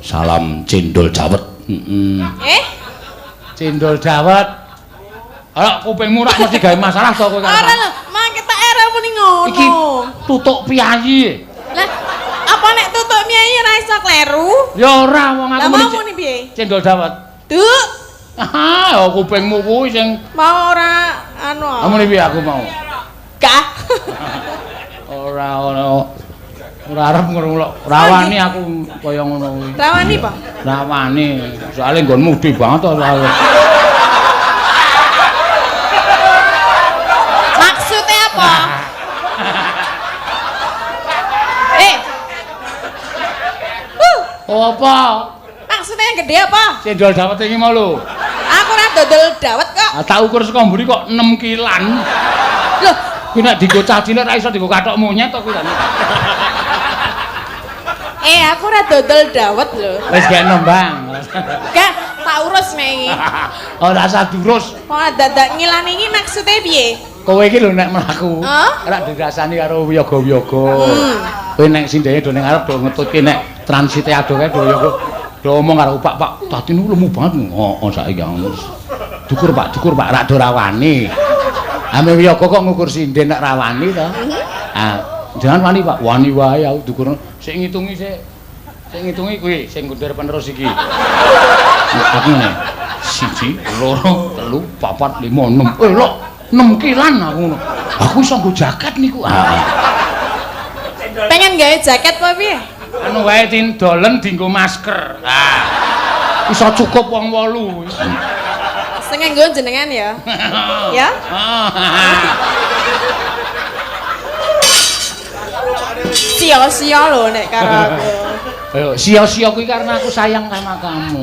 Salam cendol dawet. Heeh. Eh? Cendol dawet. Ora kupingmu rak mesti gawe masalah to kowe karo. Ora lho, mang ketok era muni ngono. Iki tutuk piyayi. Lah, apa nek tutuk piyayi ora iso kleru? Ya ora wong aku muni. Lah muni piye? Cendol dawet. Duk. Ah, kupingmu kuwi sing mau ora anu. Ah muni piye aku mau? Gah. Ora ono. Ora arep ngono lho. Rawani aku kaya ngono kuwi. Rawani apa? Rawani. Soale nggonmu gedhe banget to soale. Maksudnya apa? Eh. Oh, apa? Maksudnya yang gede apa? Cendol dawet iki mau lho. Aku ora dodol dawet kok. Ah, tak ukur saka mburi kok 6 kilan. Loh, kuwi nek dienggo cah cilik ra iso dienggo kathok monyet to kuwi ta. Eh, aku ora dodol dawet lho. Wis gek nembang. Gak, tak urus nek iki. Ora usah diurus. Kok dadak ngilani iki maksude piye? Kowe iki lho nek mlaku, ora dirasani karo wiyaga-wiyaga. Kowe nek sindene do ning arep do ngetutke nek transite adoh kae do wiyaga. Do omong karo Pak, Pak, tadi niku lemu banget. Heeh, saiki dukur Pak, dukur Pak, rak do rawani. Ame wiyaga kok ngukur sinden nek rawani to. Ah, jangan wani Pak, wani wae aku dukur. Sik ngitungi sik. Sik ngitungi kuwi sing ngundher penerus iki. Aku ngene. 1 2 3 4 5 6. Eh lho, 6 kilan aku ngono. Aku iso nggo jaket niku. Ah. Pengen gawe jaket apa piye? Anu wae tindolen dienggo masker. Ah. Iso cukup wong 8. Sing nganggo jenengan ya. Ya? Sia-sia lho nek karo aku. Ayo, sia-sia kuwi karena aku sayang sama kamu.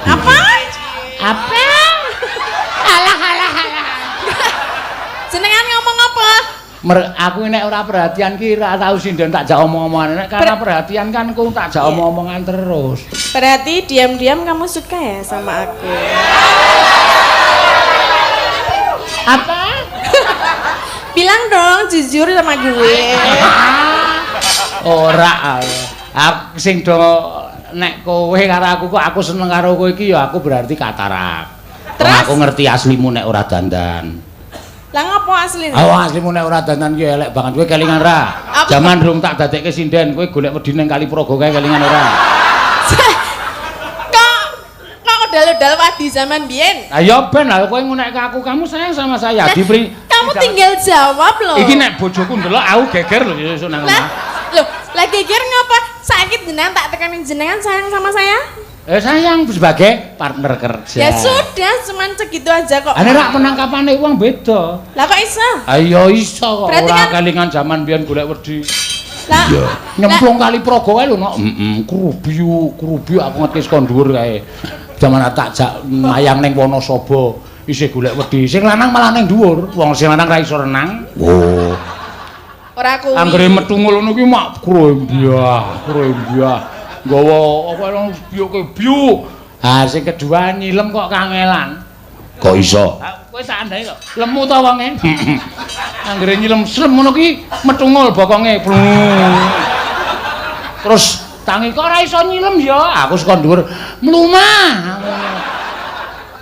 Apa? Apa? Alah alah alah. Jenengan ngomong apa? Aku nek ora perhatian ki ora tau sinden tak jak omong-omongan. Nek karena perhatian kan ku tak jak omong-omongan terus. Berarti diam-diam kamu suka ya sama aku? Apa? Bilang dong jujur sama gue. Ora. Aku sing do nek kowe karo aku kok aku seneng karo kowe iki ya aku berarti katarak. Terus aku ngerti aslimu nek ora dandan. Lah ngopo asline? Oh, aslimu nek ora dandan ki elek banget. Kowe kelingan ra? Jaman rung tak dadekke sinden, kowe golek wedi ning Kali Progo kae kelingan ora? Kok udal-udal wadi zaman biyen? Lah ya ben lah kowe ngunekke aku, kamu sayang sama saya. Diberi kamu tinggal jawab lho. Iki nek bojoku ndelok aku geger lho sesuk nang omah. Lho, lah geger ngapa? Saiki jenengan tak tekani jenengan sayang sama saya? Eh sayang sebagai partner kerja. Ya sudah, cuman segitu aja kok. Ane rak penangkapane wong beda. Lah kok iso? Ayo iso kok. Berarti ora kan... kelingan zaman biyen golek wedi. Lah iya. Nyemplung Kali Progo kae lho nok. Heeh, krubiu, krubiu aku ngerti saka dhuwur kae. Jaman tak jak mayang ning Wonosobo isih golek wedi. Sing lanang malah ning dhuwur. Wong sing lanang ra iso renang. Oh. Ora kuwi. Anggere metu ngono kuwi mak krembyah, krembyah. Nggawa apa biuke biuk. Ha sing kedua nyilem kok kangelan. Kok iso? Kowe sak andai kok. Lemu ta wonge? Anggere nyilem slem ngono ki metungul bokonge. Terus tangi kok ora iso nyilem ya. Aku saka dhuwur mlumah.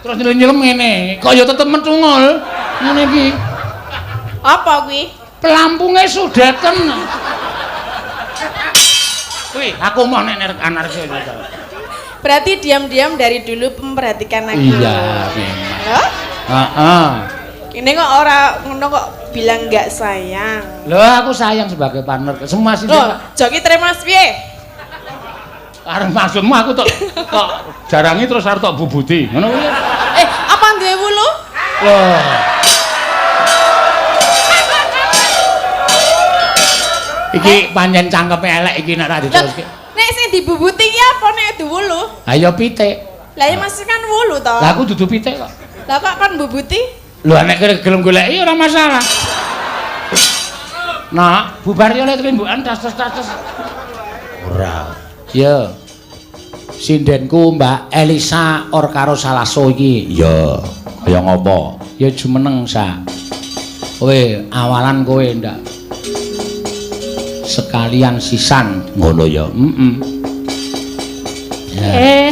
Terus nyilem ngene, kok ya tetep metungul. Ngene iki. Apa kuwi? Pelampunge sudeten. Wih, aku mau nek anarki. Berarti diam-diam dari dulu memperhatikan aku. Iya, memang. Heeh. Ini kok ora ngono kok bilang nggak sayang. Loh, aku sayang sebagai partner. Semua sih. Loh, joki terima piye? Arep maksudmu aku tok kok jarangi terus arep tok bubuti. Ngono kuwi. Eh, apa duwe wulu? Loh. Iki pancen cangkeme elek iki nek ra diteruske. Nek sing dibubuti iki apa nek duwe wulu? Ha ya pitik. Lah ya masih kan wulu to. Lah aku dudu pitik kok. Lah kok kon bubuti? Lho nek gelem goleki ora masalah. Nak, bubar yo lek trimbukan tas-tas. Ora. Ya. Sindenku Mbak Elisa Orkaro Salaso iki. Ya. Kaya ngopo? Ya jumeneng sak. Kowe awalan kowe ndak sekalian sisan ngono ya. Heeh.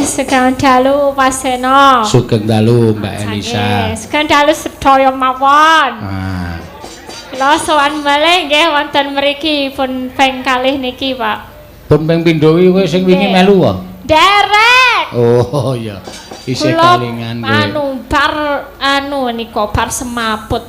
Sugeng dalu Pak Seno. Sugeng dalu Mbak Elisa. Sugeng dalu sedaya mawon. Ah. Kula sowan malih nggih wonten mriki pun ping kalih niki, Pak. Pun ping pindho kuwi sing wingi melu wae. Derek. Oh iya. Isih kelingan kowe. Anu bar anu nika bar semaput.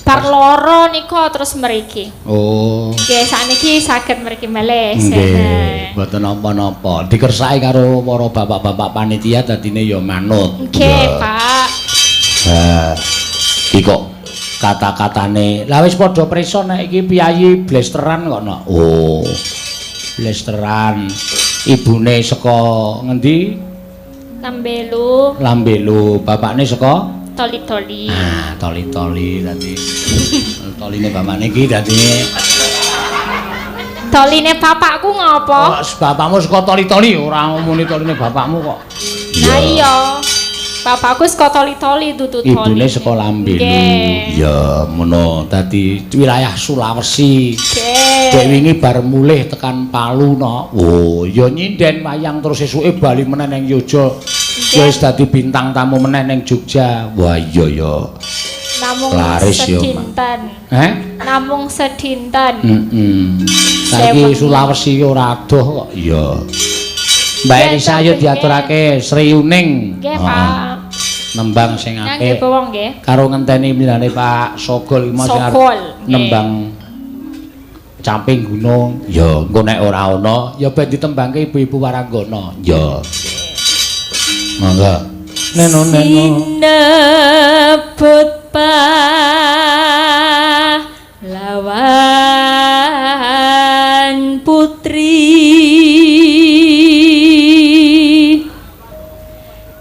Bar loro nika terus mriki. Oh. Nggih, sakniki saged mriki malih. Nggih, mboten napa-napa. Dikersake karo para bapak-bapak panitia dadine ya manut. Nggih, Pak. Ha. Iki kok kata-katane. Lah wis padha prisa nek iki piyayi blesteran kok nok. Oh. Blesteran. Ibune saka ngendi? Lambelu. Lambelu. Bapakne saka Toli-toli. Ah, toli-toli tadi. Toline bapakne iki dadine. Toline bapakku ngopo? Oh, bapakmu saka toli-toli ora ngomoni toline bapakmu kok. Lah iya. Bapakku saka toli-toli dudu toli. Ibune saka Lambelu. Ya, ngono. Dadi wilayah Sulawesi. Dek wingi bar mulih tekan Palu no. Oh, ya nyinden wayang terus esuke bali meneh ning Yogya. Ya wis dadi bintang tamu meneh ning Jogja. Wah iya ya. Namung laris sedinten. Heh? Namung sedinten. Heeh. Saiki Sulawesi ora adoh kok. Iya. Mbak Elisa ayo diaturake Sri Uning. Nggih, Pak. Nembang sing apik. Nggih, bawang nggih. Karo ngenteni milane Pak Sogol iki sing arep nembang Camping Gunung. Ya, engko nek ora ana ya ben ditembangke ibu-ibu Waranggana. Ya. Monggo. Neno neno. Sinebut pahlawan putri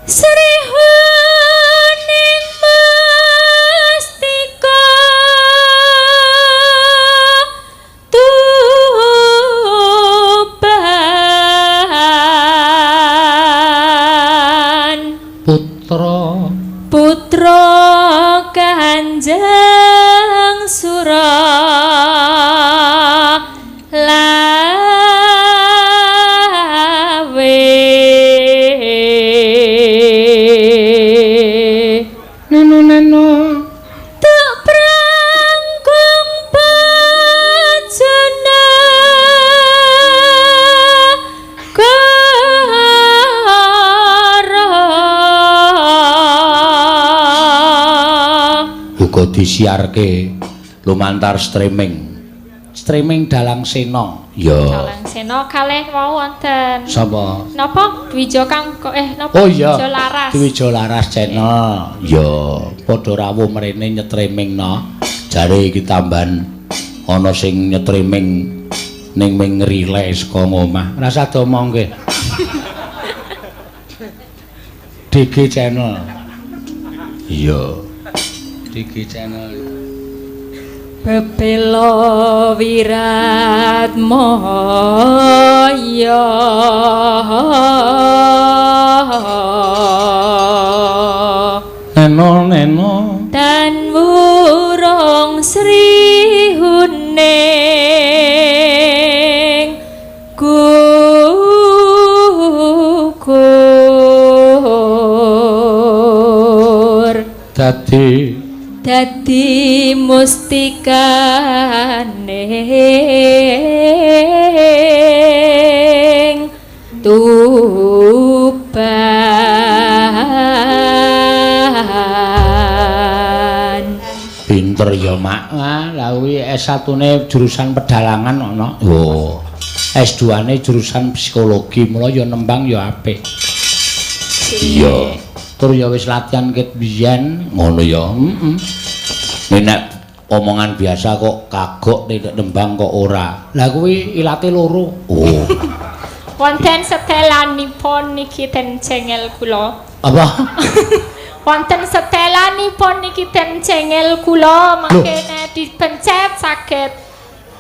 Sri Huning Mustika Tuban Putra Putra Kanjeng Sura Lawe. Neno neno Tuk prangkung bajana uga disiarke lumantar streaming. Streaming Dalang Seno. Ya. Dalang Seno kalih wau wonten. Sapa? Napa? Dwijo Kang napa? Oh iya. Dwijo Laras. Dwijo Laras channel. Ya, padha rawuh mrene nyetriming no. Jare iki tambahan ana sing nyetriming ning ming ngrile saka ngomah. Rasa diomongke. DG channel. Iya. DG channel. Bebelo wirat moyo neno neno tan wurung Sri Huning gugur dadi dadi mustikane Tuban. Pinter ya Mak. Ah, lha kuwi S1-ne jurusan pedalangan ana. Oh. S2-ne jurusan psikologi, mula ya nembang ya apik. Iya. Tur ya wis latihan ket biyen ngono ya. Heeh. Nek omongan biasa kok kagok nek nembang kok ora. Lah kuwi ilate loro. Oh. Wonten setelanipun niki ten cengel kula. Apa? Wonten setelanipun niki ten cengel kula mangkene dipencet saged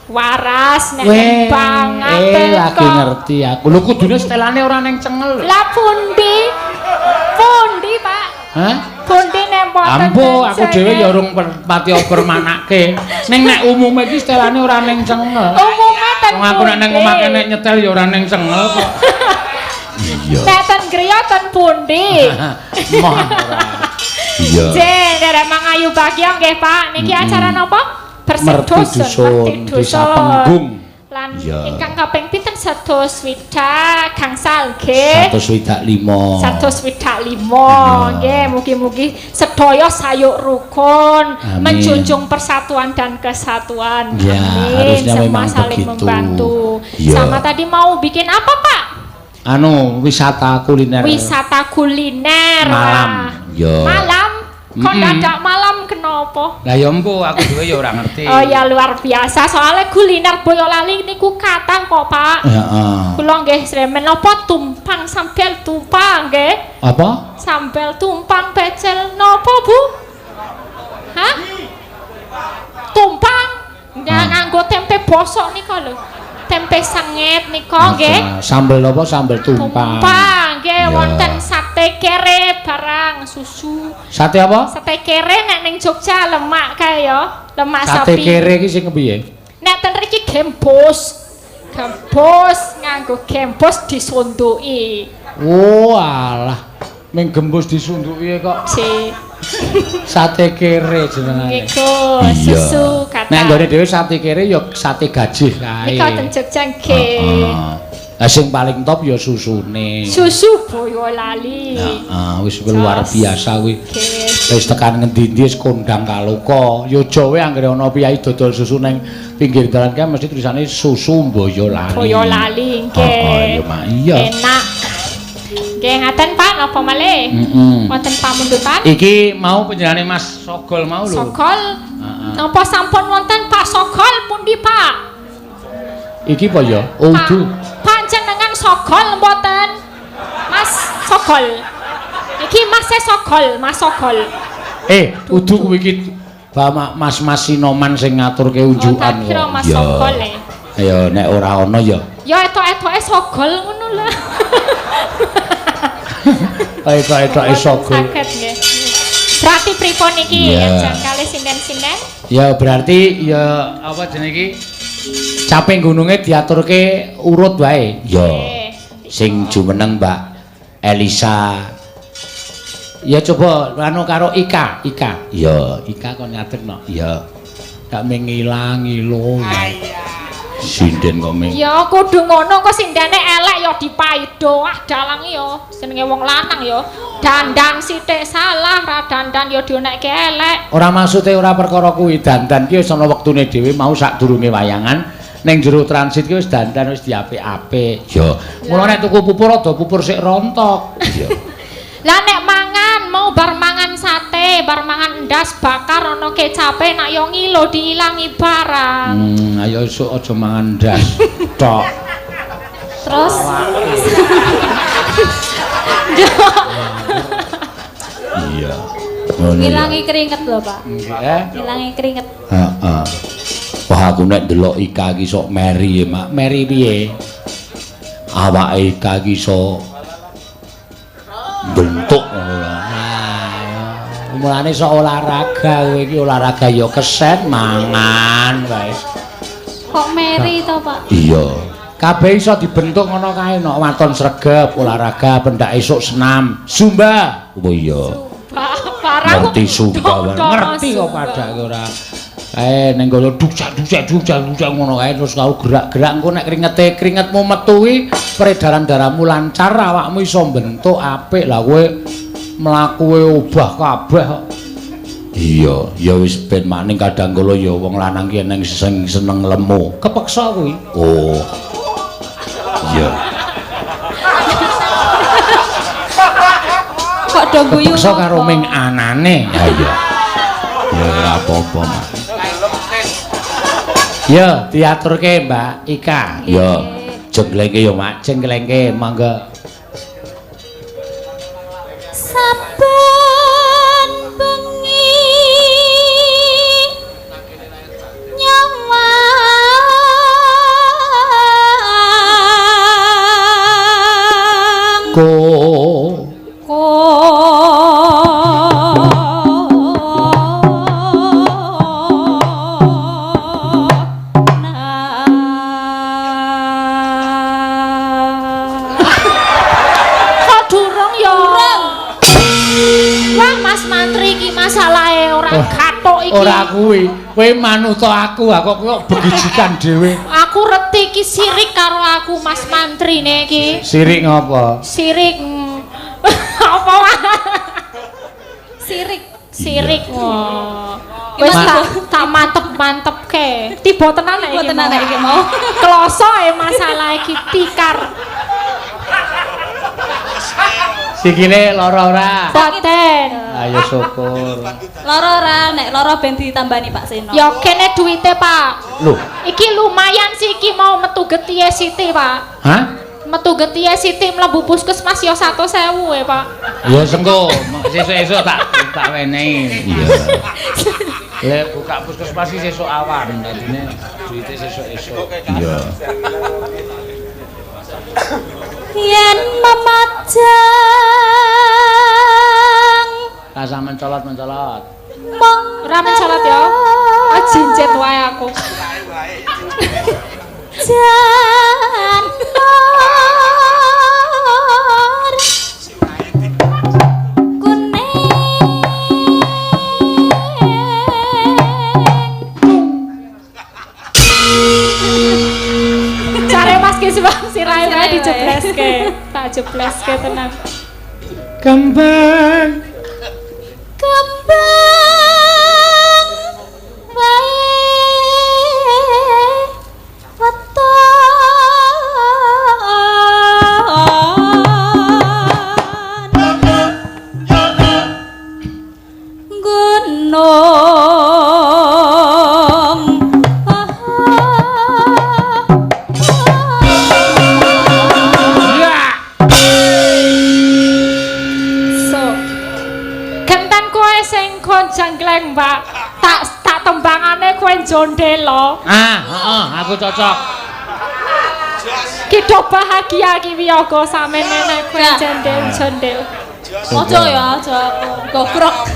waras nek nembang ngaten kok. Lagi ngerti aku. Lho kudune setelane ora ning cengel. Lah pundi? Pundi, Pak? Hah? Pundi nek mboten. Ambo aku dhewe ya urung pati permanake. Ning nek umume iki setelane ora ning cengel. Umume ten. Wong aku nek ning omah nek nyetel ya ora ning cengel kok. Iya. Nek ten ten pundi? Moh ora. Iya. Nggih, nderek mangayu bagya nggih, Pak. Niki acara napa? Bersih Merti dusun, Dusun, Merti Desa Dusun. Penggung. Lan Iya. ingkang kaping pinten 160 gangsal nggih. 165. 165 nggih, mugi-mugi sedaya sayuk rukun, Amin. menjunjung persatuan dan kesatuan. Ya, Amin. harusnya Semua memang saling begitu. membantu. Iya. Sama tadi mau bikin apa, Pak? Anu, wisata kuliner. Wisata kuliner. Malam. Wah. Ya. Malam. Kok dadak malam kenapa? Lah ya empu aku dhewe ya ora ngerti. Oh ya luar biasa, soalnya kuliner Boyolali niku kathah kok, Pak. Heeh. Kula nggih sremen napa tumpang sambel tumpang nggih. Apa? Sambel tumpang pecel napa, Bu? Hah? Tumpang nggak nganggo tempe bosok nika lho. Tempe sanget nika nggih. Sambel apa? Sambel tumpang. Tumpang nggih Ya. wonten sate kere barang susu. Sate apa? Sate kere nek ning Jogja lemak kae ya, lemak Sate sapi. kere iki sing kepiye? Nek ten mriki gembos. Gembos nganggo gembos disunduki. Oh alah. Ming gembos disunduki kok Si sate kere jenengane. niku susu kata. Nek nggone dhewe sate kere ya sate gajih kae. Nika ten Jogja nggih. Heeh. Lah sing paling top ya susune. Susu Boyolali. Heeh, wis luar Jos. biasa kuwi. Nggih. Wis tekan ngendi-endi wis kondang kaloka. Ya Jawa anggere ana piyai dodol susu neng pinggir dalan kae mesti tulisane susu Boyolali. Boyolali nggih. Heeh, ya Mak, iya. Enak. Nggih ngaten Pak, napa malih? Heeh. Wonten pamundutan? Iki mau panjenengane Mas Sogol mau lho. Sogol. Heeh. Napa sampun wonten Pak Sogol pundi Pak? Iki apa ya? Oh, Pak, udu. panjenengan Sogol mboten? Mas Sogol. Iki Mas e Sogol, Mas Sogol. Eh, udu kuwi iki Mas-mas Sinoman sing ngaturke Oh, unjukan tak kira Mas Sogol e. Ayo nek ora ana ya. Ya etok-etoke Sogol ngono lah. Etok-etoke Sogol. Saged nggih. Berarti pripun iki Iya. ajeng kalih sinden-sinden? Ya berarti ya apa jenenge iki? Caping gununge diaturke urut wae. Ya. Nggih. Sing jumeneng Mbak Elisa. Ya coba anu karo Ika, Ika. Ya, Ika kon ngadeg no. Ya. Gak mengilang ngilo. Sinden kok ming. Ya kudu ngono kok sindene elek ya dipaido. Ah dalang ya jenenge wong lanang ya. Dandan sithik salah, ra dandan ya dionekke elek. Ora maksude ora perkara kuwi dandan ki wis ana wektune dhewe mau sadurunge wayangan ning jero transit ki wis dandan wis diapik-apik. Ya. Mula nek tuku pupur rada pupur sik rontok. Ya. Lah nek mangan mau bar mangan sate, bar mangan endas bakar ana kecape nak yo ngilo diilangi barang. Ayo esuk aja mangan ndas. Tok. Terus Iya. Ngono ya. ngilangi keringet lho, Pak. Nggih. Ngilangi keringet. Heeh. Wah aku nek ndelok Ika iki sok meri ya, Mak. Meri piye? Awake Ika iki sok bentuk ngono lho. Nah, mulane sok olahraga kowe iki olahraga ya keset mangan wae. Kok meri to, Pak? Iya. Kabeh iso dibentuk ngono kae nek waton sregep olahraga pendak esuk senam, zumba. Oh iya. Parang Ngerti zumba. Ngerti kok padake ora. Kae ning kono duksak duksak duksak duksak ngono kae terus kau gerak-gerak engko nek kringete kringetmu metu kuwi peredaran darahmu lancar awakmu iso bentuk apik. Lah kowe mlakuwe obah kabeh kok. Iya, ya wis ben maning kadang kala ya wong lanang ki eneng sing seneng lemu. Kepeksa kuwi. Oh. Iya. Kok do guyu? Kepeksa karo ming anane. Ya iya. Ya ora apa-apa, Mas. Ya, diaturke Mbak Ika. Ya, jenglengke ya, Mak. Jenglengke, monggo. Saben bengi nyawang Ko ko Kok durung masalahe ora gathuk iki. Ora kuwi. Kowe manut aku, kok kok begijikan dhewe. Aku reti iki sirik karo aku Mas Mantrine iki. Sirik ngopo? Sirik. Apa wae? Sirik. Sirik. Wis tak mantep-mantepke. Tiba tenan nek iki. Tiba tenan nek iki mau. Kloso e masalah iki tikar. Sikile lara ora? Boten. Ayo syukur. Lara ora, nek lara ben ditambani Pak Seno. Ya kene duwite, Pak. Lho, iki lumayan sih iki mau metu getihe Siti, Pak. Hah? Metu getihe Siti mlebu puskesmas ya 100.000 e, Pak. Ya sengko, sesuk-esuk tak wenehi. Iya. Lek buka puskesmas iki sesuk awan, dadine duwite sesuk-esuk. Iya. Yen memajang rasa mencolot-mencolot. Ora mencolot ya. Ah jinjet wae aku. Janur kuning. Jare Mas Kiswah sirahe wae dijebleske. Tak jebleske tenang. Kembang kembang wae weton gunung. Janggleng, Mbak. Tak tembangane kowe jondelo. Ah, heeh, aku cocok. Ki do bahagia ki wiyaga samene nek kowe jondel-jondel. Aja ya, aja aku gokrok.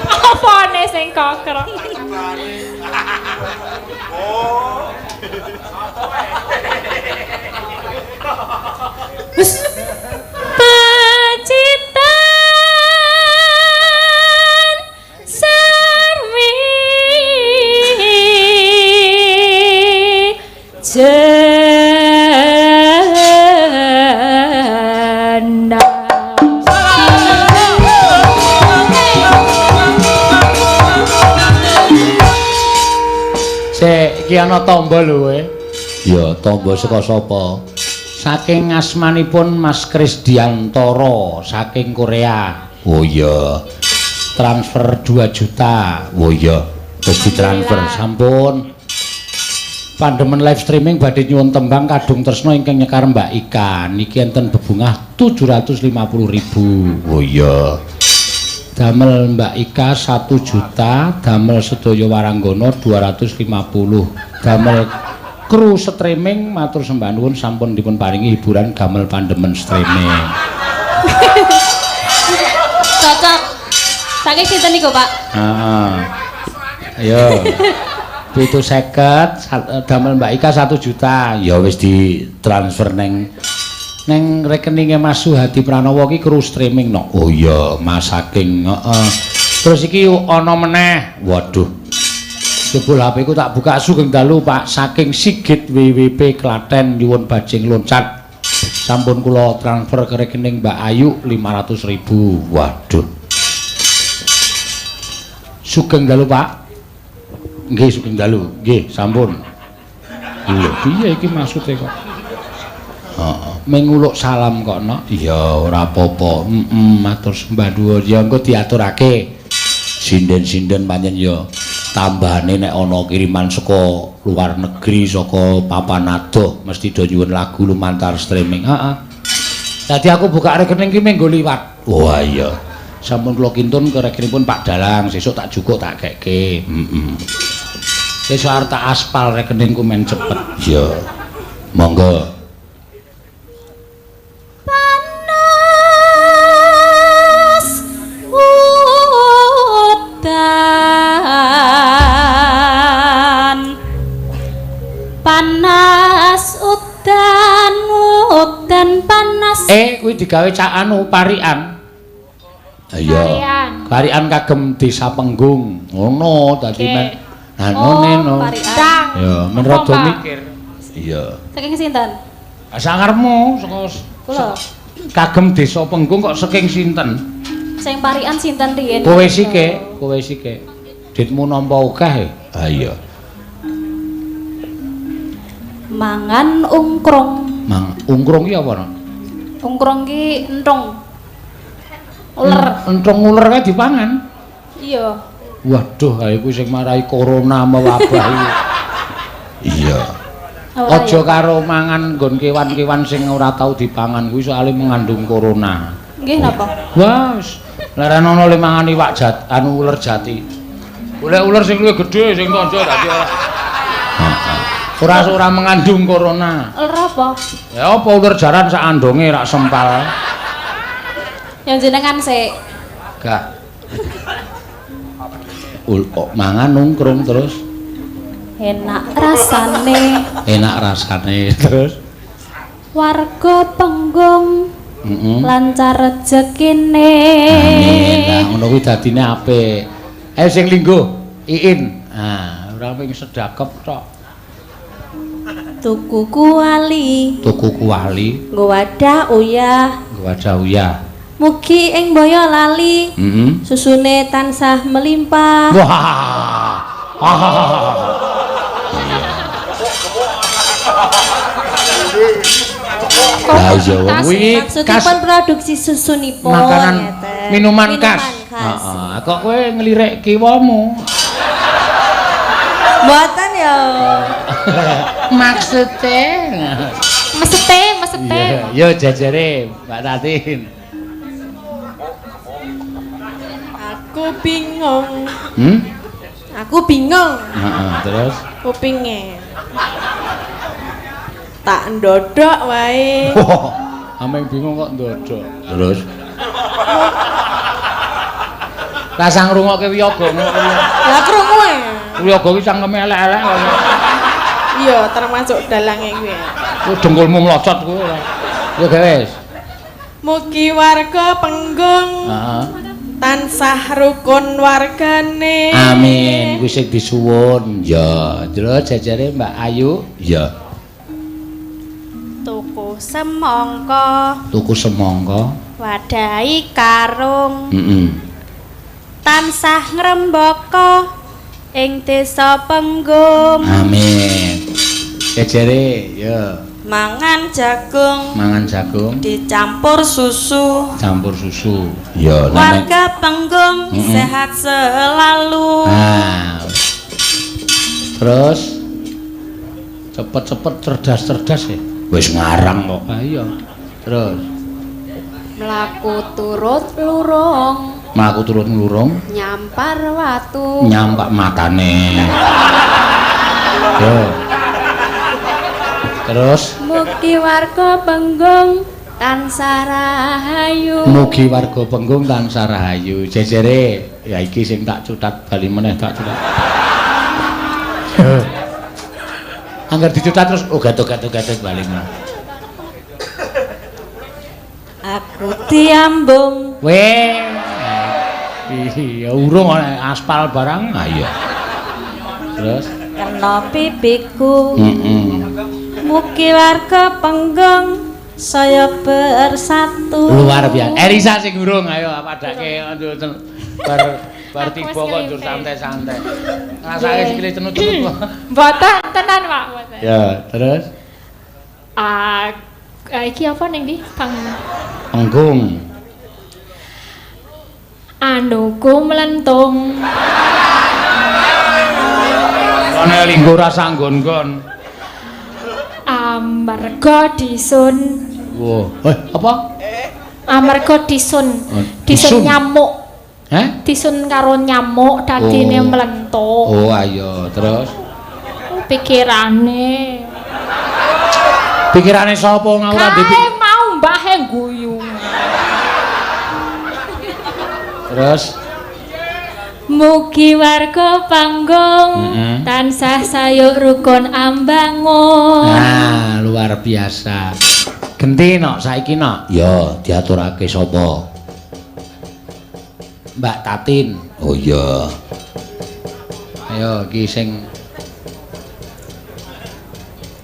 Apane sing kokrok? Wis pacitan sarwi jena. Sik, iki ana tamba lho kowe. Ya, tamba saka sapa? Saking asmanipun Mas Krisdiantoro saking Korea. Oh iya. Transfer 2 juta. Oh iya, wis ditransfer sampun. Pandemen live streaming badhe nyuwun tembang Kadung Tresna ingkang nyekar Mbak Ika. Niki enten bebungah 750.000. Oh iya. Damel Mbak Ika 1 juta, damel sedaya waranggana 250. Damel kru streaming matur sembah nuwun sampun dipun paringi hiburan gamel pandemen streaming. Cocok. Saking sinten niku, Pak? Heeh. Ayo. 750 damel Mbak Ika 1 juta. Ya wis ditransfer neng rekeninge Mas Suhadi Pranowo ki kru streaming no. Oh iya, Mas saking heeh. Terus iki ana meneh. Waduh. Jebul HP ku tak buka sugeng dalu Pak saking Sigit WWP Klaten nyuwun bajing loncat. Sampun kula transfer ke rekening Mbak Ayu 500.000. Waduh. Sugeng dalu Pak. Nggih sugeng dalu. Nggih, sampun. Lho, piye iki maksude kok? Heeh, menguluk salam kok no. Iya, ora apa-apa. Heeh, matur sembah nuwun. Ya engko diaturake. Sinden-sinden pancen ya tambahane nek ana kiriman saka luar negeri, saka papan adoh mesti do nyuwun lagu lumantar streaming. Heeh. Dadi aku buka rekening ki menggo liwat. Wah iya. Sampun kula kintun ke rekeningipun Pak Dalang, sesuk tak jukuk tak kekke. Heeh. Sesuk arep tak aspal rekeningku men cepet. Iya. Monggo. Panas udan, panas udan, udan panas. Kuwi digawe cak anu parikan. Iya. Parikan. Parikan kagem Desa Penggung. Ngono dadi Oke. men anone no. Parikan. Dang. Ya, men Apa, rada Mbak? mikir. Iya. Saking sinten? Sakarmu saka Kula. kagem Desa Penggung kok saking sinten? Sing parikan sinten riyin? Kowe sike, kowe sike. Ditmu nampa akeh. Ha iya. Mangan ungkrung. Mang ungkrung ki apa, Nok? Ungkrung ki entung. Uler. Entung uler kae dipangan. Iya. Waduh, ha iku sing marai corona mewabah iki. Iya. Ora Aja ya? karo mangan nggon kewan-kewan sing ora tau dipangan kuwi soalé mengandung corona. Nggih napa? Wah, wis leren ana le mangan iwak jat, anu uler jati. Golek uler sing luwih gedhe sing kanca dadi ora. Ora ora mengandung corona. Uler apa? Ya apa uler jaran sak andonge rak sempal. Yang jenengan sik. Gak. Kok mangan nungkrung terus Enak rasane enak rasane terus. warga Penggung Heeh. lancar rezekine. Amin. Lah ngono kuwi dadine apik. Ayo sing lingguh, Iin. Ah, ora ping sedakep tok. Tuku kuali, Tuku kuali, nggo wadah uyah, nggo wadah uyah. Mugi ing Boyolali Heeh. susune tansah melimpah. Wah. Lah iya wong kuwi khas Maksudipun produksi susunipun makanan ngeten. minuman khas. Khas. Heeh, kok kowe nglirik kiwamu? Mboten ya. Maksude. Mesete, mesete. Iya, yo jajare Mbak Tatin. Aku bingung. Hmm? Aku bingung Heeh, terus kupinge. Tak ndodok wae. Wah, ameng bingung kok ndodok. Terus Rasa ngrungokke wiyaga ngono kuwi. Lah krungu e. Wiyaga ki cangkeme elek-elek kok. Iya, termasuk dalange kuwi. Ku dengkulmu mlocot kuwi ora. Yo wis. Mugi warga Penggung Heeh. tansah rukun wargane. Amin. Kuwi sing disuwun. Ya, terus jajare Mbak Ayu. Ya, Tuku semangka, tuku semangka. wadahi karung, Heeh. tansah ngrembaka ing desa Penggung. Amin. Jajare ya, Mangan jagung mangan jagung dicampur susu. campur susu. Ya, nek Warga Penggung sehat selalu. Nah. Terus cepet-cepet cerdas-cerdas ya. Wis ngarang kok. Ah iya. Terus Mlaku turut lurung, mlaku turut nglurung nyampar watu. nyampak matane. Yo. Terus Mugi warga Penggung tansah rahayu. mugi warga Penggung tansah rahayu. Jejere ya iki sing tak cutat bali meneh tak cutat. Angger dicutat terus oh gatuk-gatuk-gatuk bali meneh. Aku diambung. Weh. Iya urung ana aspal barang. Ah iya. Terus Kena pipiku. heeh. Mugi warga Penggung saya bersatu. Luar biasa. Erisa sing urung ayo padake bar bar tiba kok njur santai-santai. Ngrasake sikile cenut-cenut. Mboten tenan, Pak, mboten. Ya, terus Ah, iki apa ning ndi? Pang penggung. anuku mlentung. Ana linggo rasa nggon-nggon. Amarga disun. Wah, apa? Amarga disun. Oh, Disun disun. nyamuk. Heh? Disun karo nyamuk dadine Oh. mlentung. Oh, ayo, terus Pikirane. pikirane sapa ngawur Kae ndek mau mbahe guyu. Terus Mugi warga Panggung tansah sayuk rukun ambangun. Nah, luar biasa. Genti nok saiki nok. Ya, diaturake sapa? Mbak Tatin. Oh iya. Ayo iki sing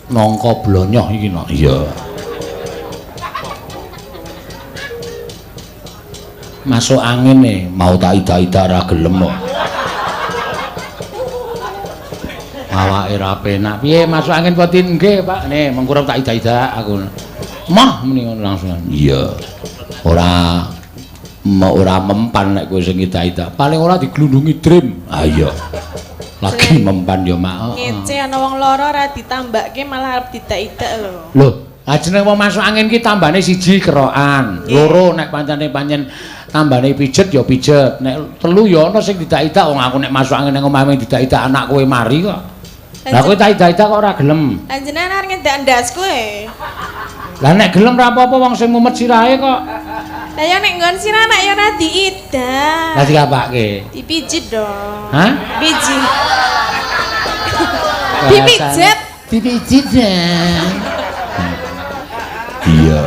nangka blonyoh iki no. Iya. Masuk angin nih, mau tak ida-ida ra gelem kok. Awake ra penak. Piye masuk angin apa tin? Nggih, Pak. Nih, mengkurep tak ida-ida aku. Mah muni ngono langsung. Iya. Ora ora mempan nek kowe sing ida-ida. Paling ora diglundungi dream. Ah iya. Lagi mempan ya, Mak. Ngece ana wong lara ora ditambakke malah arep didak-idak lho. Lho, jeneng wong masuk angin ki tambane siji kerokan, loro nek pancene pancen tambane pijet ya pijet, nek telu ya ana sing didak-idak. Wong aku nek masuk angin nang omahe didak-idak anak kowe mari kok. Lah kowe tak idak-idak kok ora gelem. Lah jenengan arep ngedak ndasku e. Lah nek gelem ora apa-apa wong sing mumet sirahe kok. Lah ya nek nggon sirah nek ya ora diidak. Lah dikapake? Dipijit dong. Hah? Pijit. Dipijet. Dipijit ya. Iya.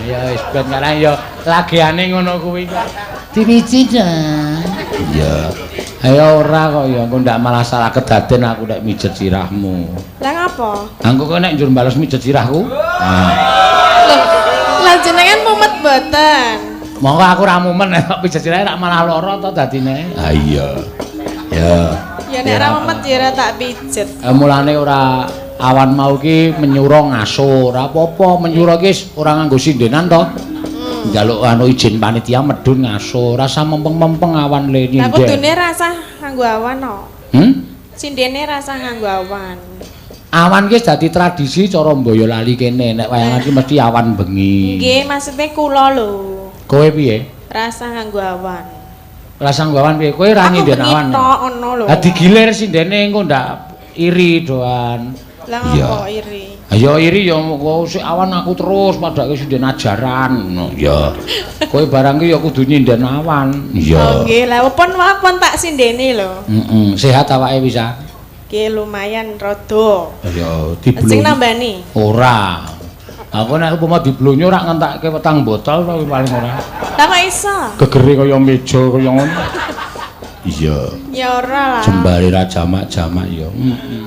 Ya wis ben karang ya lagiane ngono kuwi kok. Dipijit ya. Iya. Ayo ora kok ya engko ndak malah salah kedaden aku nek mijet sirahmu. Lah ngapa? Engko kowe nek njur bales mijet sirahku. Ah. Loh, lah jenengan mumet mboten? Monggo aku ora mumet nek pijet sirahe rak malah lara to dadine. Ha iya. Ya. Ya nek ora mumet ya ora tak pijet. Mulane ora awan mau ki menyura ngaso, ora apa-apa menyura ki ora nganggo sindenan to. Njaluk anu izin panitia medhun ngaso, rasa mempeng-mempeng awan le nyinden. Lah kudune rasah nganggo awan no. Hmm? Sindene rasah nganggo awan. Awan ki dadi tradisi cara Boyolali kene, nek wayangan ki mesti awan bengi. Nggih, maksudnya kula lho. Kowe piye? Rasah nganggo awan. Rasah nganggo awan piye? Kowe ra nyinden awan. Aku bengi tok ngono lho. Lah digilir sindene engko ndak iri doan. Lah ngopo iri? Ya iri ya kok sik awan aku terus padake sinden ajaran ngono. Ya. Kowe barang ki ya kudu nyinden awan. Iya. Oh nggih, lah pun tak sindene lho. Heeh, sehat awake bisa? Nggih lumayan rada. Ya diblonyo. Sing nambani? Ora. Aku nek upama diblonyo ora ngentake petang botol to paling ora. Lah kok iso? Gegere kaya meja kaya ngono. Iya. Ya ora lah. Jembare ra jamak-jamak ya. Heeh.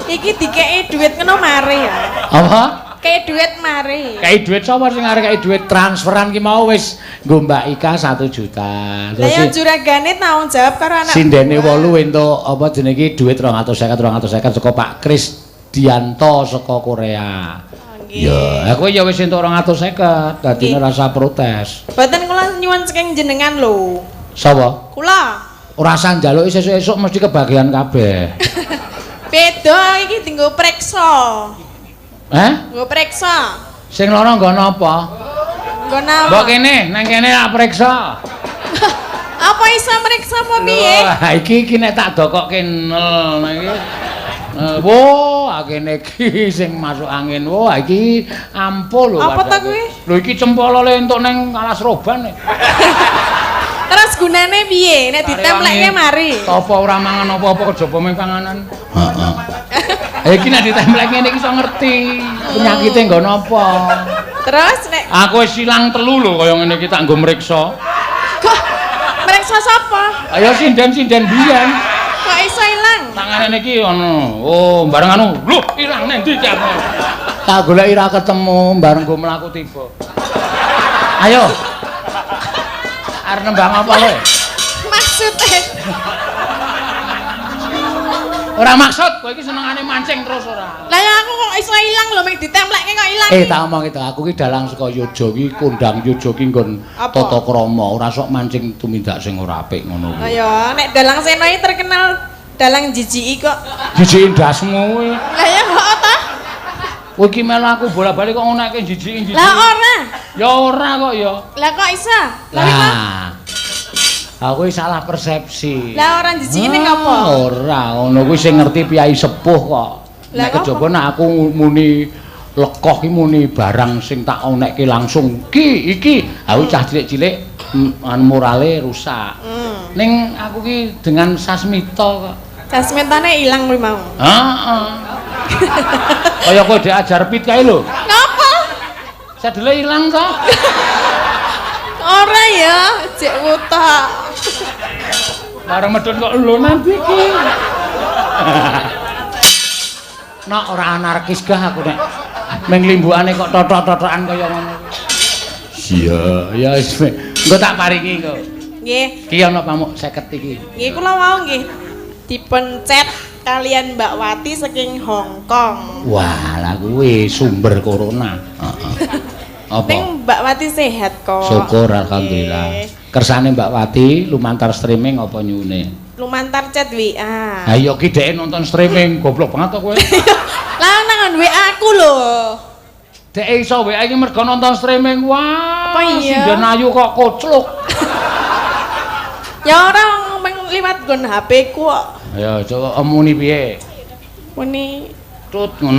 Iki dikeki dhuwit ngono mari ya. Apa? Kei dhuwit mari. Kei dhuwit sapa sing arep kei dhuwit transferan ki mau wis nggo Mbak Ika 1 juta. Lah ya juragane tanggung jawab karo anak. Sindene 8 entuk apa jenenge iki dhuwit 250 250 saka Pak Kris Dianto saka Korea. Nggih. Ya, aku ya wis entuk 250, dadine rasa protes. Mboten kula nyuwun saking jenengan lho. Sapa? Kula. Ora usah njaluki sesuk-esuk mesti kebagian kabeh. Beda iki dienggo preksa. Hah? Nggo preksa. Sing lara nggo napa? Nggo napa? Mbok kene, nang kene tak preksa. Apa iso mreksa apa piye? Lho, iki nek tak dokokke nel iki. Wo, kene iki sing masuk angin. Wo, iki ampuh lho. Apa ta kuwi? Lho iki cempala le entuk nang alas roban. Terus gunane piye? Nek ditempleke mari. Apa ora mangan apa-apa kejaba mung panganan. Heeh. Iki nek ditemplek ngene iki iso ngerti penyakite nggo napa. Terus nek aku wis ilang telu lho kaya ngene iki tak nggo mriksa. Kok mriksa sapa? Ayo sinden-sinden biyen. Kok iso ilang? Tangane niki ana. Oh, bareng anu. Lho, ilang nang ndi iki aku? Tak goleki ra ketemu, bareng nggo mlaku tiba. Ayo. Arep nembang apa kowe? Maksude. Ora maksud, kowe iki senengane mancing terus ora. Lah ya aku kok iso ilang lho, mek ditempleke kok ilang. Tak omong itu, aku ki dalang saka Yojo ki kondang Yojo ki nggon tata krama, ora sok mancing tumindak sing ora apik ngono kuwi. Lah ya, nek dalang Seno iki terkenal dalang jijiki kok. Jijiki ndasmu kuwi. Lah ya kok ta? Kowe iki melu aku bola-bali kok ngonekke jijiki-jijiki. Lah ora. Ya ora kok ya. Lah kok iso? Lah. Aku salah persepsi. Lah ora jijiki ning apa? Ora, ngono kuwi sing ngerti piyai sepuh kok. Nek kejaba nek aku muni lekoh ki muni barang sing tak onekke langsung ki iki, aku cah cilik-cilik morale rusak. Ning aku ki dengan sasmita kok. Sasmitane ilang kuwi mau. Heeh. Kaya kowe diajar pit kae lho. Napa? Sadele ilang to. Ora ya, jek wuta. Bareng medhun kok lho nanti iki. Nak ora anarkis gah aku nek ming limbukane kok totok-totokan kaya ngono. Iya, ya wis. Engko tak paringi engko. Nggih. Iki ana pamuk 50 iki. Nggih kula wau nggih dipencet kalian Mbak Wati saking Hong Kong. Wah, lah kuwi sumber corona. Heeh. Apa? Ning Mbak Wati sehat kok. Syukur alhamdulillah. Kersane Mbak Wati lumantar streaming apa nyune? Lumantar chat WA. Ha iya ki dhek nonton streaming, goblok banget to kowe. Lah nang WA aku lho. Dhek iso WA iki mergo nonton streaming. Wah, apa iya? Sinden ayu kok kocluk. Ya ora ngomong liwat nggon HP ku kok. Ayo coba muni piye? Muni tut ngono.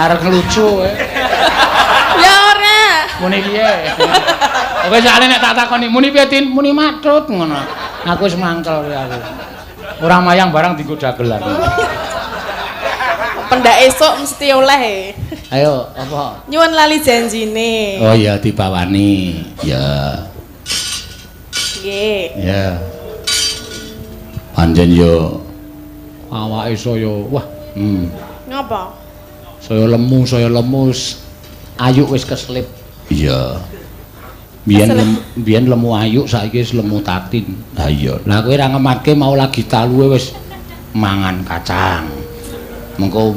Arep ngelucu kowe. Ya ora. Muni piye? Oke soalé nek tak takoni muni piye Tin? Muni matut ngono. Aku wis mangkel kowe aku. Ora mayang barang dienggo dagelan. Pendak esuk mesti oleh. Ayo, apa? Nyuwun lali janjine. Oh iya dibawani. Ya. Nggih. Ya. Pancen yo awake saya wah, Ngapa? Saya lemu ayu wis keselip. Iya. Biyen lemu ayu saiki wis lemu Tatin. Ha iya. Lah kowe ora ngematke mau lagi taluwe wis mangan kacang. Mengko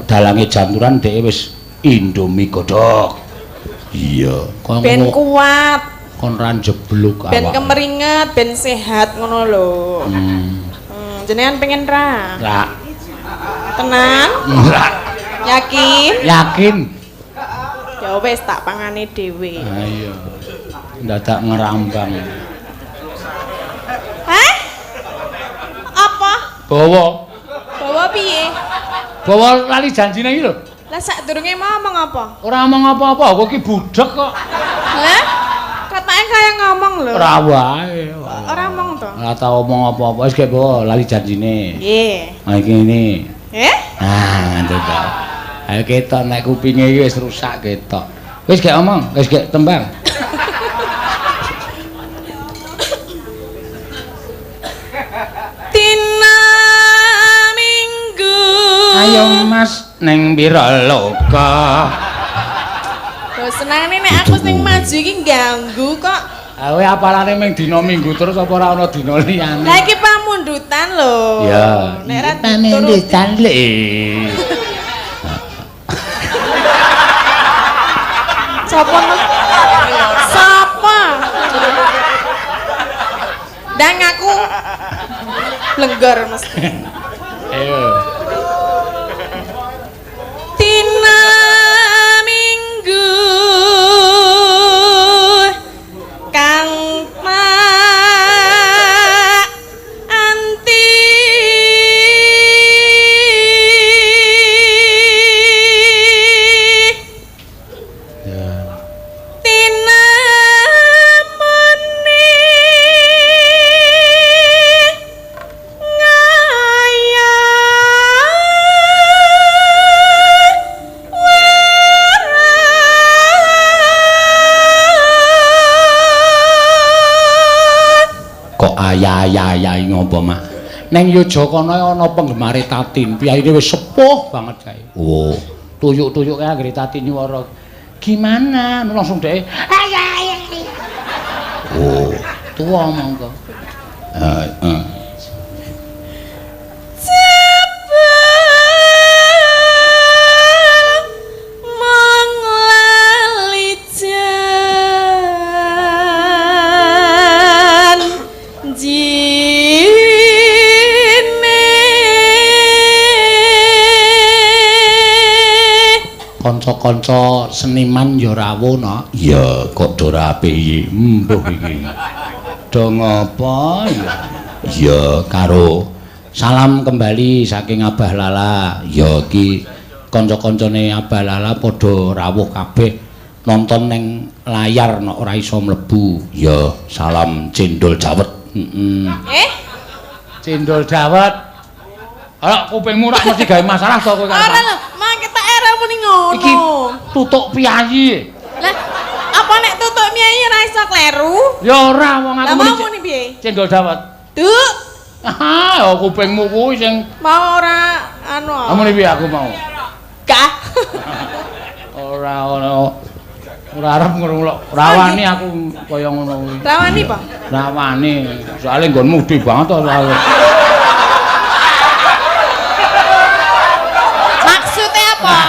dalange janturan dheke wis Indomie godhog. Iya. Ben kuat. Kon ra njebluk awake. Ben kemeringet, ben sehat ngono lho. Jenengan pengen ra? Ra. Tenang? Ra. Yakin? Yakin. Ya wis tak pangane dhewe. Ha iya. Ndadak ngerambang. Hah? Apa? Bawa. Bawa piye? Bawa lali janjine iki lho. Lah sadurunge mau ngomong apa? Ora ngomong apa-apa, kowe iki budhek kok. Hah? Katanya kaya ngomong lho. Ora wae. Ora ngomong to? Ora tau omong apa-apa, wis gek bawa lali janjine. Nggih. Ha iki ngene. Eh? Ah, ngono to. Ayo ketok nek kupinge iki wis rusak ketok. Wis gek omong, wis gek tembang. Dina Minggu. Ayo Mas ning Wiraloka. Lho senengane nek aku sing maju iki ganggu kok. Ha kowe apalane ming dina Minggu terus apa ora ana dina liyane? Lah iki pamundutan lho. Ya. Nek ora pamundutan lho. Sapa? Sapa? Ndang aku blenggor mesti. Ayo. Dina Minggu kang tak anti ya. Tinemune ngaya Kok ayah-ayah ngopo mah? Neng Yogyakarta ana penggemare Tatin, piyayine wis sepuh banget kae. Oh, tuyuk-tuyuk kae anggere Tatin nyuwara. Gimana? Langsung dhek ayah ayah. Oh, tuwa mongko. Heeh. Jebul mung lali janjine. Kanca-kanca seniman ya rawuh no. Iya, kok do rapi iki. Mbuh iki. Do ngopo ya? Iya, karo salam kembali saking Abah Lala. Ya iki kanca-kancane Abah Lala padha rawuh kabeh nonton ning layar nek ora iso mlebu. Ya, salam cendol dawet. Heeh. Eh? Cendol dawet. Ora kupingmu rak mesti gawe masalah to kowe. Ora lho, mang ketok era muni ngono. Iki tutuk piyayi. Lah, apa piye ora iso kleru? Ya ora wong aku Lah mau muni piye? Cendol dawet. Duk, Ah, oh, kupingmu kuwi sing mau ora anu. Muni piye aku mau? Gah. Ora ono. Ora arep ngono. Rawani aku kaya ngono kuwi. Rawani apa? Rawani. Soale nggonmu gedhe banget to soale. Maksudnya apa?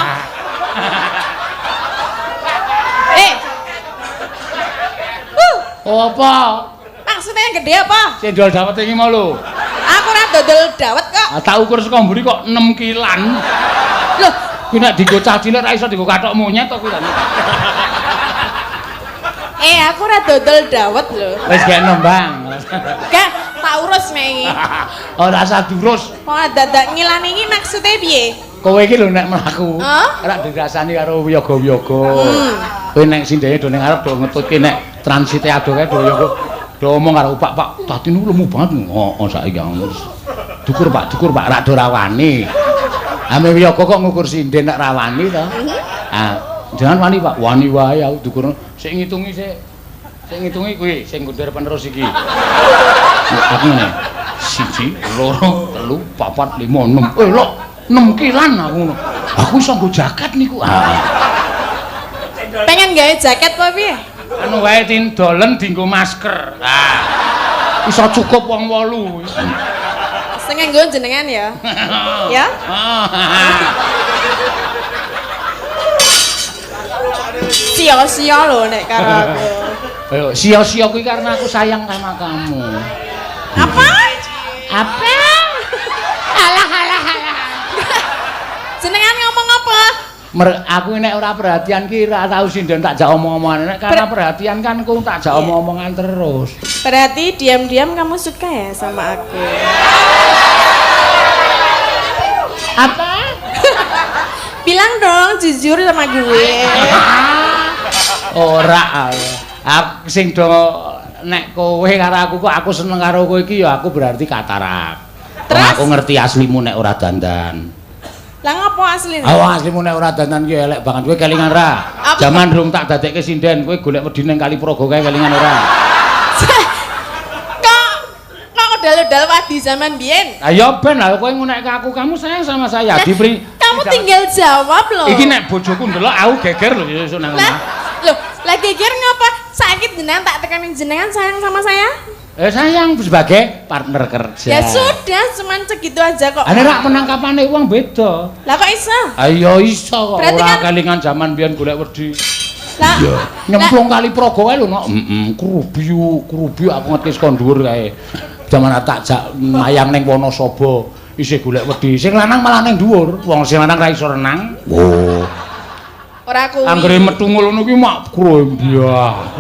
Eh. Apa? Maksudnya yang gede apa? Cendol dawet iki mau lho. Aku ora dodol dawet kok. Ah, tak ukur saka mburi kok 6 kilan. Loh, Kuwi nek dienggo cah cilik ra iso dienggo kathok monyet to kuwi ta. eh aku ora dodol dawet lho. Wis gekno, Bang. Gak, tak urus nek iki. Ora usah durus. Kok dadak ngilani iki maksudnya piye? Kowe iki lho nek mlaku, Hah? ora dirasani karo wiyaga-wiyaga. Kowe nek sindene do ning arep do ngetutke nek transite adoh kae do wiyaga. Do omong karo Pak, Pak, tadi niku lemu banget. Heeh, saiki wis. Dukur Pak, dukur Pak, rak do rawani. Ame wiyaga kok ngukur sinden nek rawani to. Ah, jangan wani Pak, wani wae aku dukur. Sik ngitungi sik. Sik ngitungi kuwi sing ngundher penerus iki. Aku ngene. 1, 2, 3, 4, 5, 6. Eh lho, 6 kilan aku ngono. Aku iso nggo jaket niku. Ah. Pengen gawe jaket apa piye? Anu wae tindolen dienggo masker. Ah. Iso cukup wong 8. Sing nganggo jenengan ya. Ya? Sia-sia lho nek karo aku. Ayo, sia-sia kuwi karena aku sayang sama kamu. Apa? Apa? Alah alah alah. Jenengan ngomong apa? Aku nek ora perhatian ki ora tau sinden tak jak omong-omongan. Nek karena perhatian kan ku tak jak omong-omongan terus. Berarti diam-diam kamu suka ya sama aku. Apa? Bilang dong jujur sama gue. Ora. Aku sing do nek kowe karo aku kok aku seneng karo kowe iki ya aku berarti katarak. Terus? Aku ngerti aslimu nek ora dandan. Lah ngopo asline? Ah aslimu nek ora dandan ki elek banget. Kowe kelingan ra? Jaman rung tak dadekke sinden, kowe golek wedi ning Kali Progo kae kelingan ora? Kok udal-udal wadi zaman biyen? Lah ya ben lah kowe ngunekke aku, kamu sayang sama saya. Diberi kamu tinggal jawab loh. Iki nek bojoku ndelok aku geger lho sesuk nang omah. Loh, lah geger ngapa? Sakit jenengan tak tekanin jenengan sayang sama saya? Sayang sebagai partner kerja. Ya sudah, cuman segitu aja kok. Ane rak penangkapane wong beda. Lah kok iso? Ayo iso kok. Berarti ora kan... kelingan zaman biyen golek wedi. Lah nyemplung Kali Progo kae lho nok. Heeh, krubiu aku ngerti saka dhuwur kae. Jaman tak jak mayang ning Wonosobo isih golek wedi. Sing lanang malah ning dhuwur. Wong sing lanang ra iso renang. Oh. Ora kuwi. Anggere metu ngono kuwi mak krembiah.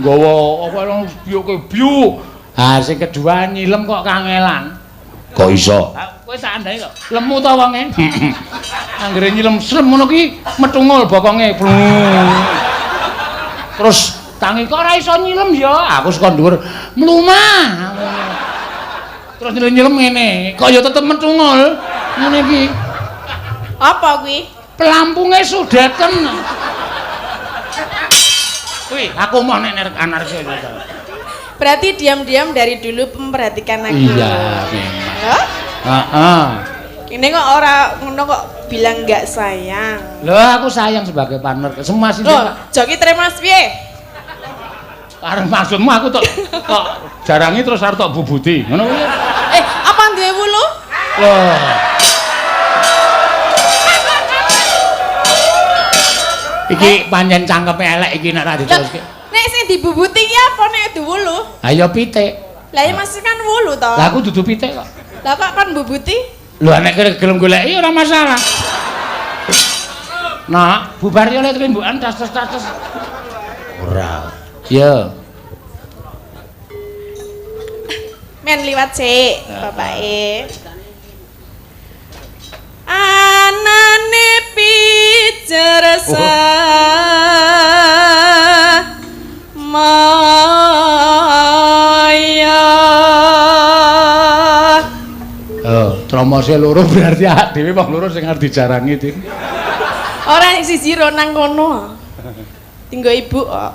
Nggawa apa nang biuke biuk. Ha sing kedua nyilem kok kangelan. Kok iso? Kowe sak andai kok. Lemu ta wonge? Anggere nyilem slem ngono ki metungul bokonge. Terus tangi kok ora iso nyilem ya. Aku saka dhuwur mlumah. Terus nyilem ngene, kok ya tetep metungul. Ngene iki. Apa kuwi? Pelampunge sudeten. Wih, aku mau nek anarki. Berarti diam-diam dari dulu memperhatikan aku. Iya, memang. Heeh. Ini kok ora ngono kok bilang nggak sayang. Loh, aku sayang sebagai partner. Semua sih. Loh, joki terima piye? Arep maksudmu aku tok kok jarangi terus arep tok bubuti. Ngono kuwi. Apa duwe wulu? Loh. Iki pancen cangkeme elek iki nek ra diteruske. Nek sing dibubuti iki apa nek duwulu? Ha ya pitik. Lah ya masih kan wulu to. Lah aku dudu pitik kok. Lah kok kon bubuti? Lho nek gelem goleki ora masalah. Nah, bubar yo lek trimbukan tas-tas. Ora. Ya. Men liwat sik bapake. Anane pijer maya. Oh, tromose loro berarti awake dhewe wong loro sing arep dijarangi, Din. Ora siji ro nang kono. Tinggo ibu kok.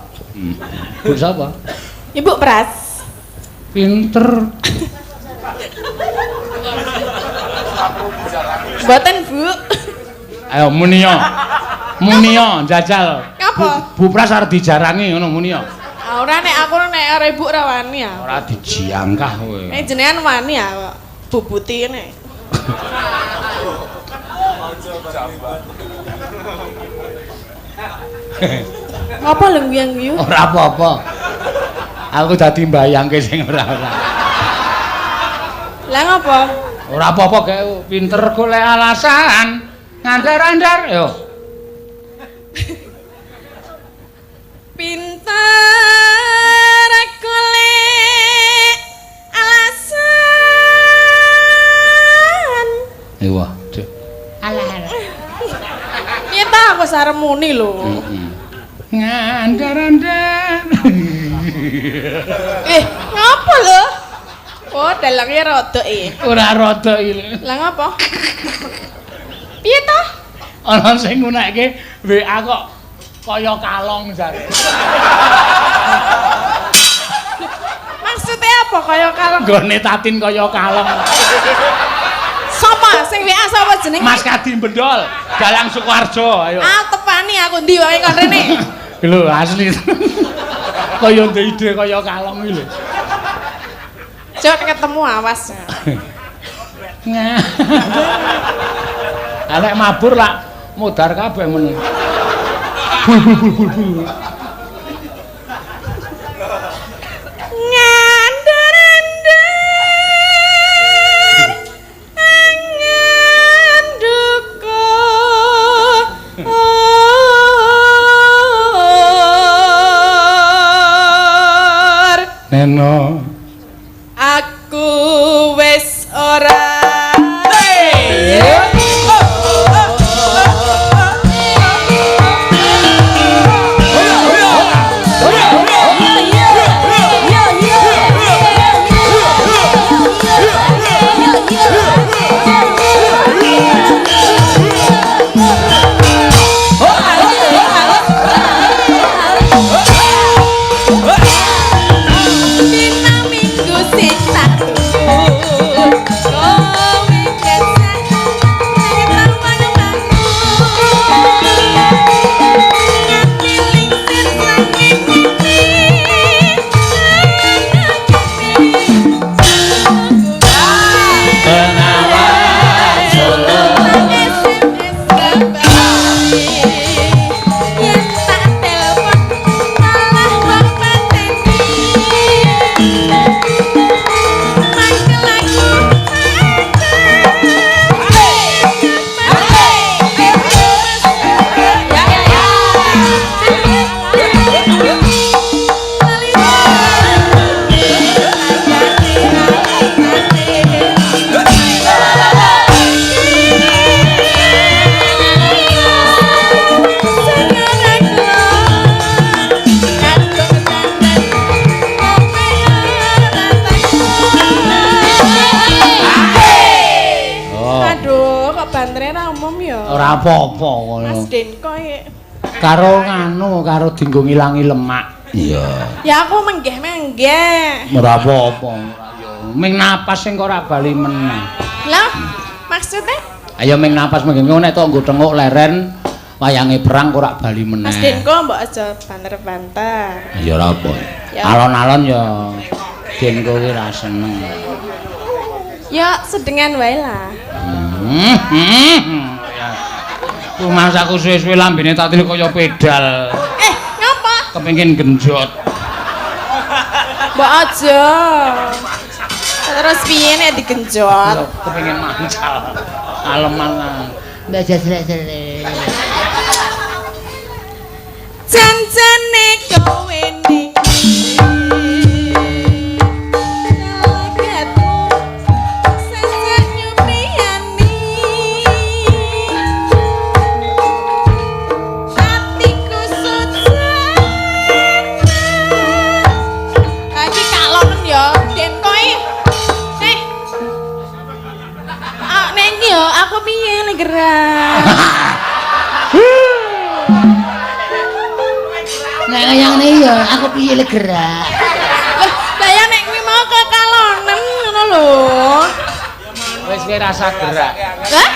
Bu sapa? Ibu Pras. Pinter. Mboten, Bu. Ayo munio. Munio jajal. Ngapa? Bu Pras arep dijarangi ngono munio. Ah ora nek aku nek karo ibu ora wani ya. Ora dijiangkah kowe. Nek jenengan wani ya kok. Bubuti kene. Ngapa lho guyu-guyu? Ora apa-apa. Aku dadi mbayangke sing ora-ora. Lah ngapa? Ora apa-apa gawe pinter golek alasan. Ngandar-andar yo. Pinter golek alasan. Wah, Cuk. Alah alah. Piye ta aku sarem muni lho. Ngandar-andar. Ngapa lho? Oh, dalangnya rodok iki. Ora rodok iki. Lah ngapa? Piye ta? Ana sing ngunekke WA kok kaya kalong jare. Maksudnya apa kaya kalong? Nggone Tatin kaya kalong. Sapa sing WA sapa jenenge? Mas Kadi Bendol, Dalang Sukoharjo, ayo. Ah, tepani aku ndi wae kon rene. Lho, asli. Kaya ndek ide kaya kalong iki lho. Cok ketemu awas. Lah nek mabur lak modar kabeh men. Bul bul bul bul bul. Ngandar-andar angan duka. Neno. Aku wis ora. Dina minggu sing tak tunggu, kowe biasa nang nganti lingsir saking pipi. Bengawan Solo. SMS kembali, yen tak telepon malah mbok pateni. Mangkel aku. Oh. Aduh, kok bantere ra umum ya? Ora apa-apa ngono. Mas Denko ya. Karo nganu, karo dinggo ngilangi lemak. Iya. Ya aku menggeh-menggeh. Ora apa-apa, ora yo. Ming napas sing kok ora bali meneh. Lah, maksudnya Ayo ming napas mengko nek tok nggo tenguk leren wayange perang kok ora bali meneh. Mas Denko mbok aja banter-banter. Ya ora apa. Ya. Alon-alon ya Denko ki ra seneng. Ya sedengan wae lah. Ya. Rumangsaku suwe-suwe lambene Tatin kaya pedal. Ngapa? Kepengin genjot. Mbok aja. Terus piye nek digenjot? Kepengin mancal. Aleman. Ndak jelek-jelek. Janjane kowe ning Talagatmu sejak nyupriyani. Atiku sujana. Iki kalonen ya, Denko iki. Ah, nek iki ya aku piye lek gerak. Nek kaya ngene ya aku piye le gerak. Lah ya nek kuwi mau kekalonen ngono lho. Wis kowe rasa gerak. Hah?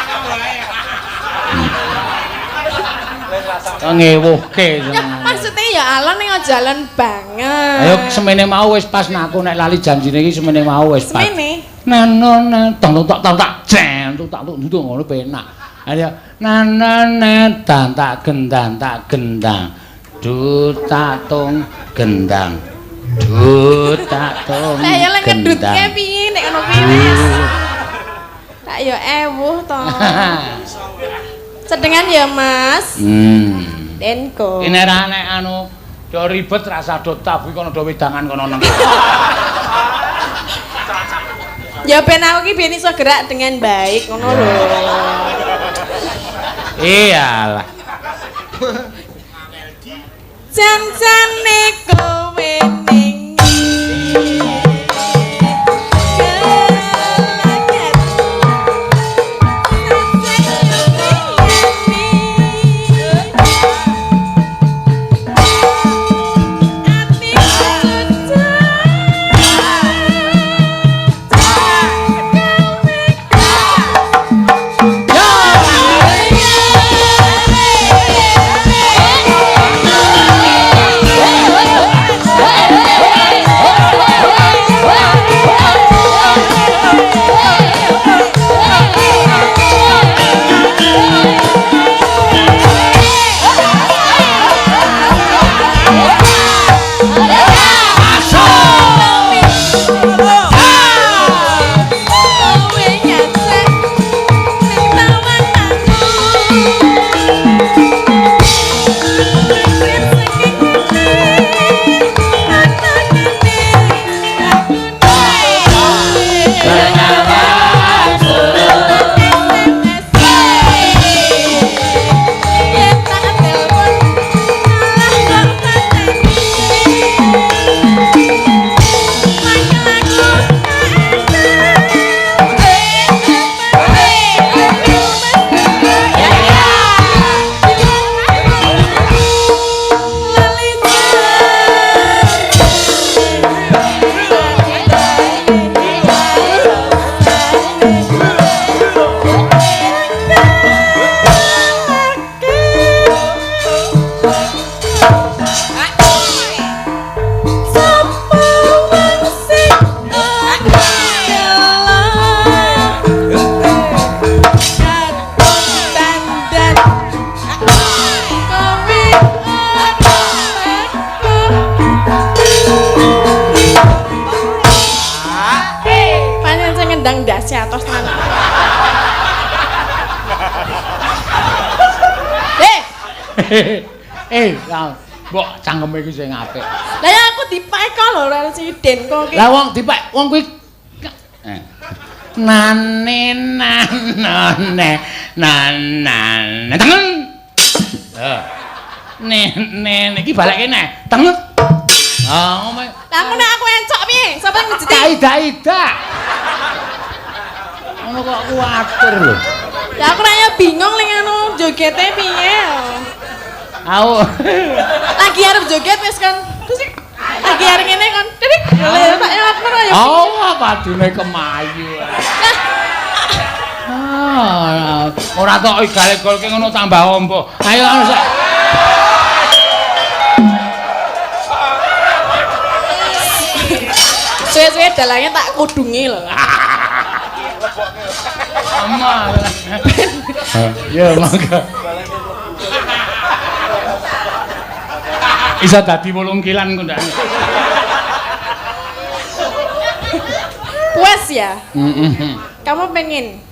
Ngewuhke Ya maksudnya ya alon ning aja alon banget. Ayo semene mau wis pas nek aku nek lali janjine iki semene mau wis pas. Semene. Nano tong tak tong tak jen tak tuk ngono penak. Ayo nanane dan tak gendang tak gendang. Du tak tung gendang. Du tak tung. Lah ya lek ngedutke piye nek ngono kuwi wis. Tak ya ewuh to. Sedengan ya Mas. Denko. Ini ra nek anu do ribet rasa do tabu kono do wedangan kono nang. Ya ben aku ki ben iso gerak dengan baik ngono lho. Iyalah. Jan-jane kowe ning Mbok cangkeme iku sing apik. Lah ya aku dipek kok lho karo si Denko ki. Lah wong dipek wong kuwi nane nanane nanane tengen. Lho. Ne ne iki balekke neh. Tengen. Ah ngomong. Lah aku nek aku encok piye? Sapa sing ngejeti? Ida-ida. Ngono kok kuwatir lho. Lah aku nek ya bingung ning anu jogete piye. Aku lagi arep joget wis kan. Terus lagi arep ngene kan. Titik. Lha tak aku ya. Oh, padune kemayu. Ah, ora tok igale-golke ngono tambah ombo. Ayo anu sak. Suwe-suwe dalange tak kudungi lho. Amal. Ya monggo. Isa dadi 8 kilan kok ndak. Puas ya? Kamu pengen?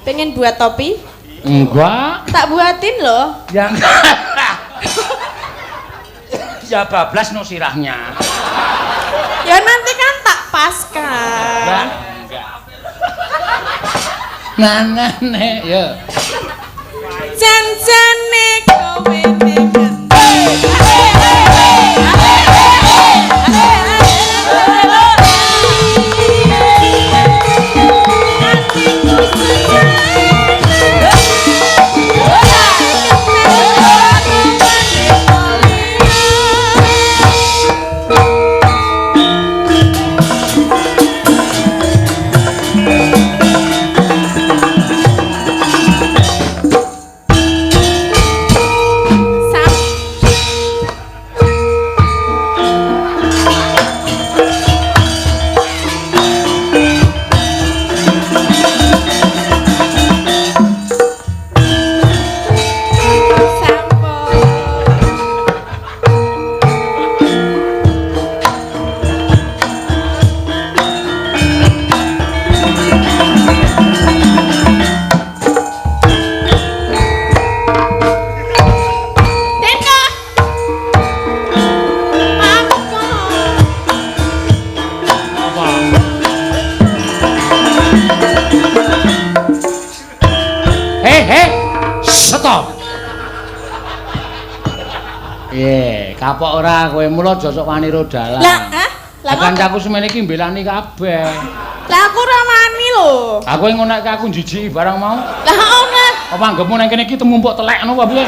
Pengen buat topi? Enggak. Tak buatin loh. Ya. Ya bablas no sirahnya. Ya nanti kan tak paskan. Enggak, enggak. Nah, nah, ya. Jan-jane kowe ning Piye? Kapok ora kowe mula aja sok wani ro dalang. Lah, hah? Lah kancaku semene iki mbelani kabeh. Lah aku ora wani lho. Aku ngonekke aku njijiki barang mau. Lah ora. Apa anggepmu nang kene iki temumpuk telek ngono apa piye?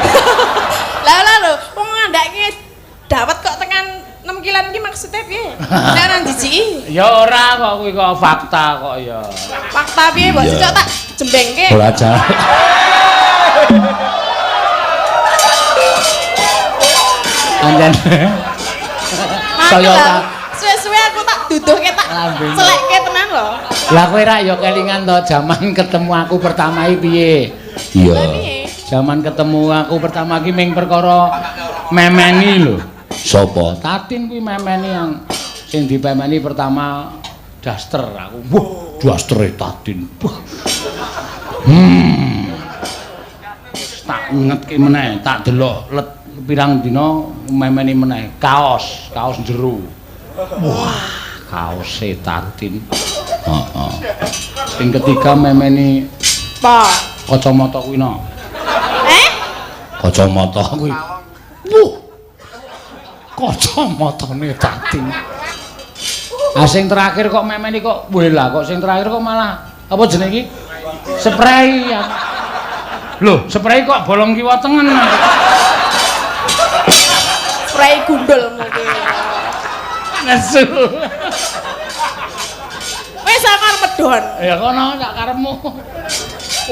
Lah lah lho, wong ngandhake dawet kok tekan 6 kilan iki maksudnya piye? Nek ora njijiki. Ya ora kok kuwi kok fakta kok ya. Fakta piye mbok cocok tak jembengke. Ora aja. Anjen. Saya suwe-suwe aku tak duduhke tak celekke tenan lho. Lah kowe rak ya kelingan to jaman ketemu aku pertama iki piye? Iya. Jaman ketemu aku pertama iki ming perkara memeni lho. Sopo? Tatin kuwi memeni yang sing dipemeni pertama daster aku. Wah, dastere Tatin. Wah. Tak ngetke meneh, tak delok let pirang dina memeni meneh kaos, kaos jero. Wah, kaose Tatin. Heeh. Sing ketiga memeni apa? Kacamata kuwi no. Eh? Kacamata kuwi. Wuh. Kacamatane Tatin. Ah sing terakhir kok memeni kok weh lah kok sing terakhir kok malah apa jenenge iki? Spray. Loh, spray kok bolong kiwa tengen. Spray gundul mungkin. Nesu. Wis aku arep medhon. Ya kono sak karepmu.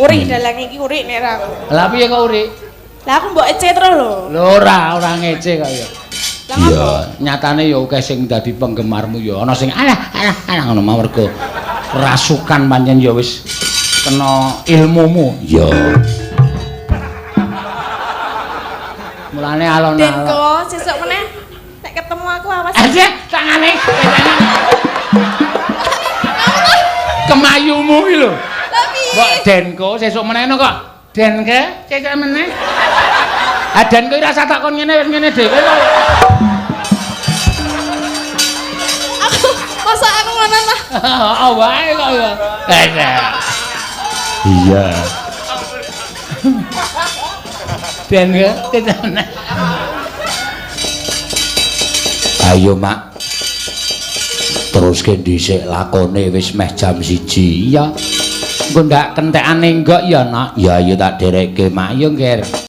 Urik dalang iki urik nek ra aku. Lah piye kok urik? Lah aku mbok ece terus lho. Lho ora, ora ngece kok ya. Iya, nyatane ya akeh sing dadi penggemarmu ya. Ana sing alah alah alah ngono mau mergo rasukan pancen ya wis kena ilmumu. Iya. Mulane alon-alon. Denko, sesuk meneh nek ketemu aku awas. Aja tangane. Kemayumu iki lho. Lah piye? Mbok Denko sesuk meneh kok. Denke sesuk meneh. Ah Denko rasa takon ngene wis ngene dhewe kok. Aku masa aku ngono ta? Heeh wae kok ya. Iya. Denke sesuk meneh. Ayo Mak. Teruske dhisik lakone wis meh jam 1. Iya. Engko ndak kentekane enggak ya, Nak? Ya ayo tak derekke, Mak. Ayo, Nger.